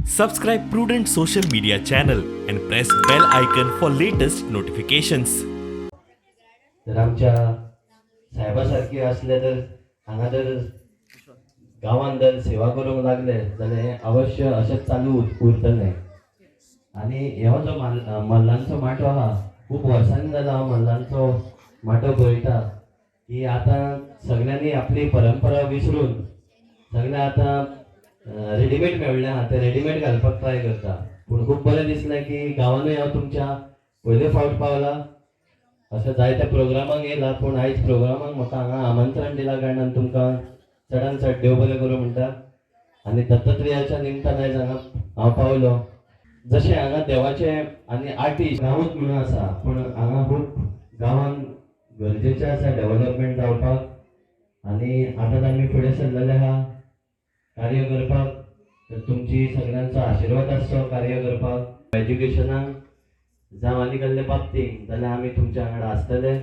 Subscribe Prudent social media channel and press bell icon for latest notifications. तर आमच्या साहेबा सारकी असले तर हांगा जर गांवान जर सेवा करूंक लागले जाल्यार हें अवश्य अशेंच चालू उरतलें. आनी हो जो मल्लांचो माटो आहा, खूब वर्सांनी जाला हांव मल्लांचो माटो पळयता की आतां सगळ्यांनी आपली परंपरा विसरून सगळे आतां रेडीमेड मेळ्ळें आहा ते रेडीमेड घालपाक ट्राय करता. पूण खूब बरें दिसलें की गांवानूय हांव तुमच्या पयले फावट पावला. अशें जायत्या प्रोग्रामांक येयला, पूण आयज प्रोग्रामांक म्हाका हांगा आमंत्रण दिला कारणान तुमकां चडान चड देव बरें करूं म्हणटा. आनी दत्तात्रेयाच्या निमतान आयज हांगा हांव पावलो. जशें हांगा देवाचे आनी आर्टिस्ट गांवूच म्हणून आसा, पूण हांगा खूब गांवान गरजेचें आसा डेवलपमेंट जावपाक. आनी आतां आमी फुडें सरलेले आहा कार्य करपाक, तर तुमची सगळ्यांचो आशिर्वाद आसचो कार्य करपाक, एज्युकेशनाक जावं आनी कसले बाबतींत जाल्यार आमी तुमच्या वांगडा आसतले.